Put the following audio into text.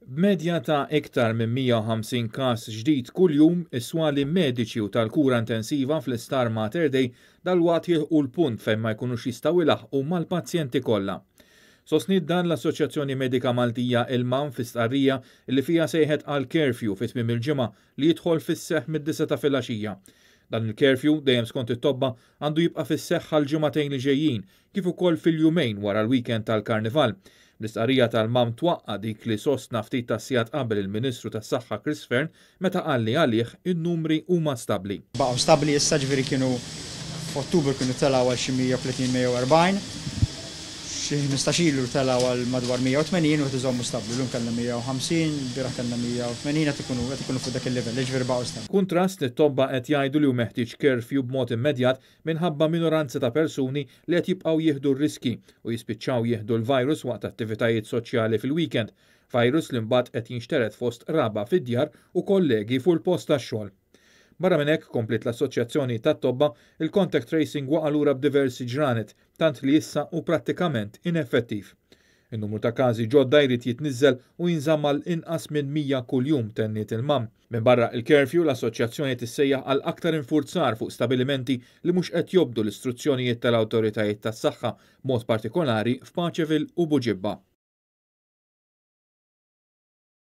B'medja ta' iktar minn 150 każ ġdid kuljum, is-swali mediċi u tal-kura intensiva fl-Isptar Mater Dei dalwaqt jilħqu l-punt fejn ma jkunux jistgħu jlaħħqu mal-pazjenti kollha. Sostniet dan l-Assoċjazzjoni Medika Maltija il-MAM fi stqarrija li fiha sejħet għal curfew fi tmiem il-ġimgħa li jidħol fis-seħħ mid-disgħa ta' filgħaxija. Dan il-curfew, dejjem skont it-tobba, għandu jibqa' fis-seħħ għall-ġimagħtejn li ġejjin, kif ukoll fil-jumejn wara l-weekend tal-Karnival. L-istqarrija tal-MAM twaqqa' dik li sostna ftit tas-sigħat qabel il-Ministru tas-Saħħa Chris Fearne meta qal li għalih in-numri huma stabbli. Baqgħu stabbli issa, ġifieri kienu f'Ottubru kienu telgħu għal xi 130, 140, xi 15 ilu telgħu għal madwar 180 u qed iżommu stabbli. Illum kellna 150, ilbieraħ kellna 180, qed ikunu qed ikunu fuq dak il-livell, jiġifieri baqgħu stabbli. B'kuntrast, it-tobba qed jgħidu li hu meħtieġ curfew b'mod immedjat minħabba minoranza ta' persuni li qed jibqgħu jieħdu r-riskji u jispiċċaw jieħdu l-virus waqt attivitajiet soċjali fil-weekend, virus li mbagħad qed jinxtered fost qraba fid-djar u kollegi fuq il-post tax-xogħol. Barra minn hekk, kompliet l-Assoċjazzjoni tat-Tobba, il-contact tracing waqa' lura b'diversi ġranet, tant li issa hu prattikament ineffettiv. In-numru ta' każi ġodda jrid jitniżżel u jinżamm għal inqas minn 100 kuljum, tenniet il-MAM. Minbarra l-curfew, l-assoċjazzjoni tissejjaħ għal aktar infurzar fuq stabilimenti li mhux qed jobdu l-istruzzjonijiet tal-awtoritajiet tas-saħħa, b'mod partikolari f'Paceville u Buġibba.